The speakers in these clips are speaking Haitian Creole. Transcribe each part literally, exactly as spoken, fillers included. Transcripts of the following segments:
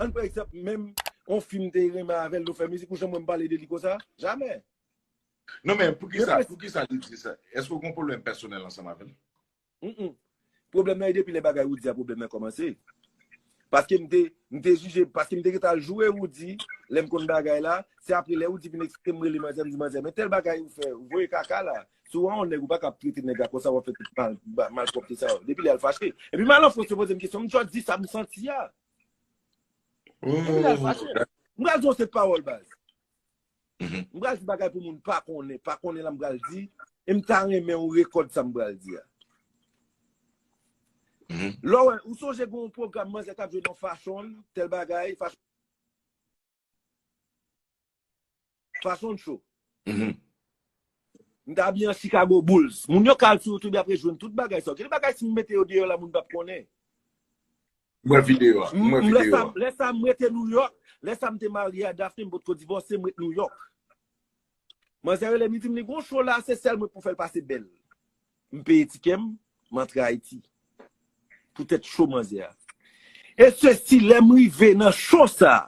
Ann pran egzanp, menm yon fi m te renmen avè l, nou fè mizik, ou janm wè m pale de li konsa? Jamè. Non, men poukisa, poukisa li di sa? Èske w gen yon pwoblèm pèsonèl ansanm avè l? Mm-mm. Pwoblèm nan e depi lè bagay Roody a pwoblèm nan kòmanse. Paske m te, m te jije, paske m te gentan al joure Roody, lè m konn bagay la, se apre lè Roody vin eksplike m rele manzè, m di manzè, men tèl bagay ou fè, ou voye kaka la. Si w wè yon nèg, ou pa ka ap trete nèg la konsa, w ap fè tout mal, malpwòpte sa yo. Depi lè a l fache. Epi m al an Frans, yo poze m kesyon, m just di sa m santi a. Epi lè a l fache. M pral di yon seri pawòl baz. M pral di bagay pou moun pa konnen, pa konnen la m pral di, e m ta renmen ou rekòd sa m pral di a. Lè w wè, ou sonje gen yon pwogram manzè t ap jwe nan Fashion, tèl bagay, Fashion Show. M t abiye an Chicago Bulls. Moun yo ka al sou YouTube y ap rejwenn tout bagay sa yo. Gen de bagay si m mete yo deyò la, moun p ap konnen. M wè videyo a. M wè videyo a. Lè sa m rete New York, lè sa m te marye a Daphne, m potko divòse, m ret New York. Manzè rele m, li di m li gon show la, se sèl mwen pou fè l pase bèl. M peye tikè m, m antre Ayiti. Poutèt show manzè a. E sesi, lè m rive nan show sa,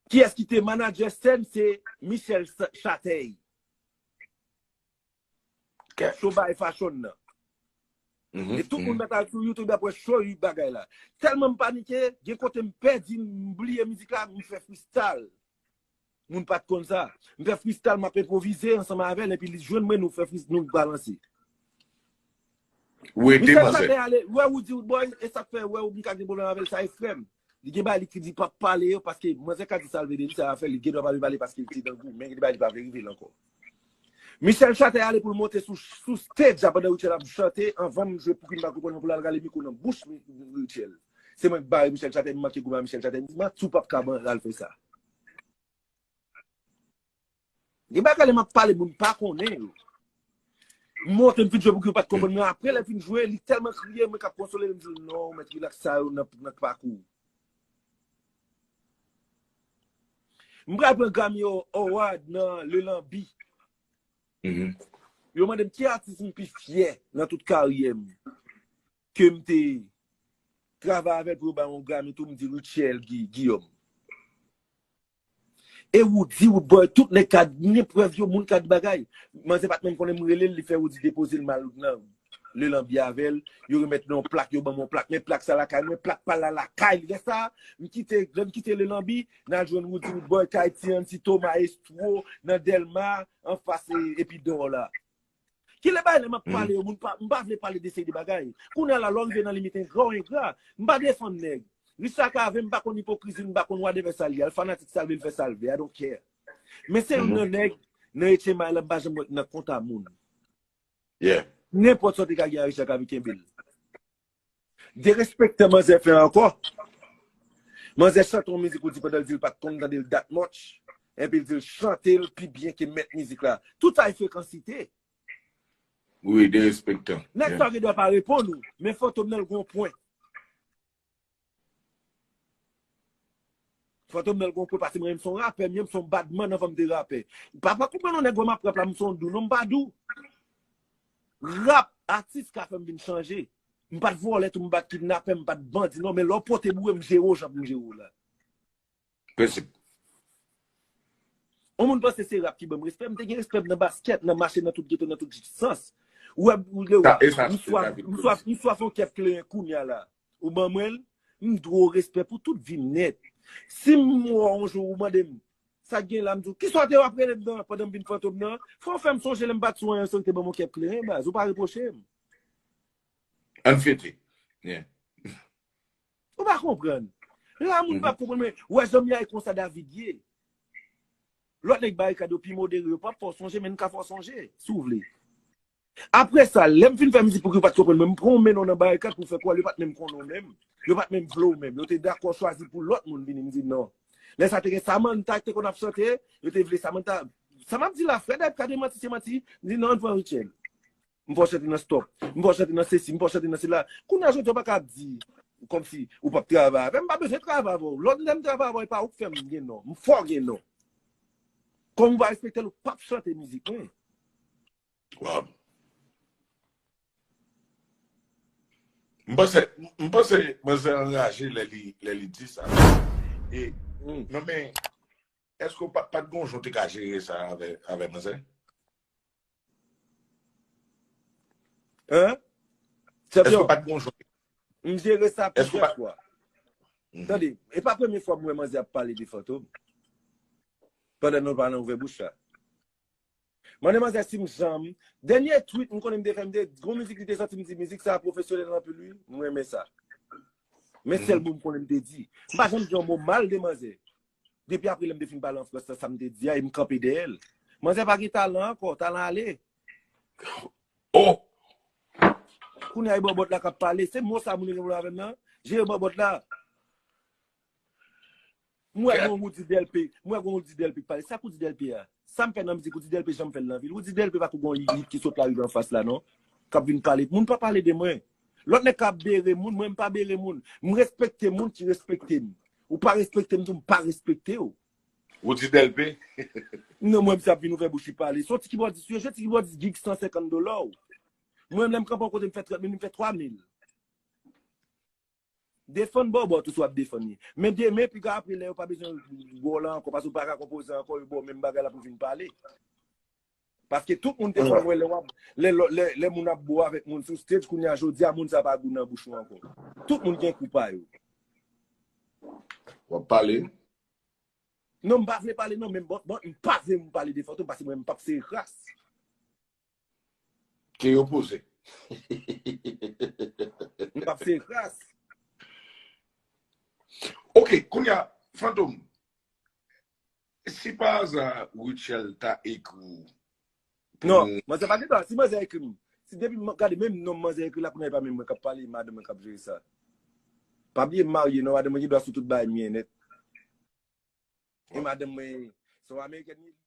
kiyès ki te manadjè sèn, se Michel Chatey. Show bay Fashion nan. E tout moun mèt al sou YouTube ap wè show bagay la. Tèlman m panike, gen kote m pèdi, m bliye mizik la, m fè freestyle. Moun pa t konn sa. M fè freestyle, m ap enpwovize ansanm avè l, epi li jwenn mwen, nou fè freestyle, nou balanse. Michel Chatey ale, wè ou di ou boy, e sa k fè, wè ou m ka gen pwoblèm avè l, sa e frè m. Li gen bagay li ki di pa pale yo, paske manzè ka di sa l vle de li, sa va fè li gen dwa pa vle pale paske li te nan gou, men gen de bagay li pa vle rive l ankò. Michel Chatey ale pou l monte sou, sou stage a pandan Rutshelle ap chante, anvan m jwe Pouki m pa konprann pou l al rale mikwo nan bouch Rutshelle. Se mwen k bare Michel Chatey, m manke gou ba Michel Chatey, m di manti w p ap ka al fè sa. Gen bagay lè m ap pale moun pa konnen yo. M montre m fin jwe pou ki yo pa t konprann mwen. Apre lè l fin jwe, li tèlman kriye, mwen k ap konsole l, m di l non, mèt rilaks sa yo nan, nan pakou. M pral pran Grammy Award nan Lelanbi. Yo mande m ki atis m pi fyè nan tout karyè m. Ke m te travay avè l pou yo ba yon Grammy tou, m di Rutshelle Guillaume. E Roody, Roodboy, tout nèg ka gen prèv yo, moun ka di bagay. Manzè pa t menm konnen m rele l, li fè Roody depoze l mal nan Lelanbi avè l. Yo remèt nan yon plak, yo ban m yon plak. Men plak sa lakay mwen, plak pa la lakay li. Lè sa, m kite, lè m kite Lelanbi, n al jwenn Roody, Roodboy, Kayti, Anti, Thomas, Estro, nan Dèlma, anfas Epidor la. Kilè bagay lè m ap pale yo, moun pa, m pa vle pale de seri de bagay. Kounye a la, lè w rive nan limit engra, w engra. M pa defann nèg. Richard Cavé, m pa konn ipokrizi, m pa konn whatever sa l ye. Al fanatik sa l vle, l fè sa l vle. I don't care. Men se youn nan nèg, nan H M I la, m pa janm wè nan konta moun. Nenpòt sa w te ka gen a Richard Cavé, kenbe l. Derespektan manzè fè ankò. Manzè chante yon mizik ou di pandan l di l pa t konn tande l that much. Epi l di l chante l pi byen ke mèt mizik la. Tout sa e frekansite. Wi, derespektan. Nèg sa gen dwa pa reponn ou, men Fantom nan l gon pwen. Fantom nan l gon pwen paske mwen menm se yon rapè, m ye, m se yon badman anvan m te rapè. Pa, pa konprann yon nèg wè m ap rap la, m se yon dou, non m pa dou. Rap, atis ka fè m vin chanje. M pa t vòlè tou, m pa t kidnapè, m pa t bandi, non, men lè w pote boure, m jere w jan pou m jere w la. Prensip. Yon moun panse se rap ki ban m respè, m te gen respè nan baskèt, nan mache, nan tout geto, nan tout sans. Ou wè, ou le wè, m swaf, m swaf, m swaf yon kèk kleren kounye a la. Ou ban mwen l, m dwe w respè pou tout vi m nèt. Si m wè w yon jou ou mande m, sa k gen la, m di w, kisa w te ap rele m nan pandan m vin Fantom nan? Fò w fè m sonje lè m pa t sou anyen san w te ban m yon kèk kleren, baz, ou pa repwoche m. Ann fete. Yeah. Ou pa konprann. La moun pa konprann, men, ou wè jan m ye a, e konsa David ye. Lòt nèg barikad yo pi modere, yo p ap fè w sonje, men n ka fè w sonje, si w vle. Apre sa, lè m fin fè mizik pou ki yo pa t konprann mwen, m pran yon men non nan barikad pou fè kwè yo pa t menm konnen w menm. Yo pa t menm vle w menm. Yo te dakò chwazi pou lòt moun vini, m di non. Lè sa te gen Samantha ki te konn ap chante, yo te vle Samantha. Sa m ap di la, frè, dayè ka demanti, se manti. M di non, ann pran Rutshelle. M fè w chante nan Stop. M fè w chante nan sesi, m fè w chante nan sela. Kounye a jodi a w pa ka ap di kòmsi ou p ap travay avè m. M pa bezwen travay avè w. Lòt lè m travay avè w, e pa ou k fè m gen non. M fè w gen non. Kòm ou pa respekte l, ou p ap chante mizik mwen. Wow. M panse, m panse manzè anraje lè li, lè li di sa. E, hmm. Non, men, èske w pa, pa t gon jan w te ka jere sa avè, avè manzè? Hein? Èske w pa t gon jan? M jere sa plizyè fwa. Tande, e pa premye fwa m wè manzè ap pale de Fantom. Pandan nou pa nan ouvè bouch la. Mande manzè si m janm. Dènye tweet m konnen m te fè, m te gon mizik li te sòti, m di mizik sa pwofesyonèl anpil wi, m renmen sa. Men sèl mo m konnen m te di. M pa janm di yon mo mal de manzè. Depi apre lè m te fin pale an Frans la, sa m te di a, e m kanpe dèyè l. Manzè pa gen talan ankò, talan ale. Oh! Kounye a e bòbòt la k ap pale. Se mo sa moun yo gen pwoblèm avè m nan. Jere bòbòt la. M wè gon Roody Delpé. M wè gon Roody Delpé k pale. Sa k Roody Delpé a? Sa m fè nan mizik Roody Delpé janm fè l nan vi l. Roody Delpé pa kou gon lit ki sot la rive anfas la non. K ap vin pale. Moun pa pale de mwen. Lòt nèg ka bere moun, mwen m pa bere moun. M respekte moun ki respekte m. Ou pa respekte m tou, m pa respekte w. Roody Delpé? Non, mwen, misye ap vin ouvè bouch li pale. Se yon ti kibòdis, yon ti kibòdis gig san senkant dola. Mwen, lè m kanpe yon kote, m fè trant mil, m fè twa mil. Defann bòbòt ou si w ap defann li. Men demen, piga apre, lè yo pa bezwen wè w la ankò, paske w pa ka konpoze ankò, yo ba w menm bagay la pou vin pale. Paske tout moun te konn wè lè w ap, lè, lè, lè, lè moun ap bo avèk moun sou stage, kounye a jodi a, moun sa pa gou nan bouch ou ankò. Tout moun gen kou pa yo. W ap pale? Non, m pa vle pale non, men bon, bon, m pa vle m pale de Fantom, paske mwen, m p ap sere kras. Ke yo poze. M p ap sere kras. Ok, kounye a, Fantom, si pa aza Rutshelle ta ekri w. Non, manzè pa gen dwa. Si manzè ekri m, si depi m gade menm non manzè ekri la, kounye a e pa menm mwen k ap pale, madanm mwen k ap jere sa. Pa bliye m marye non, madanm mwen gen dwa sou tout bagay m ye nèt. E madanm mwen, se yon amerikèn li,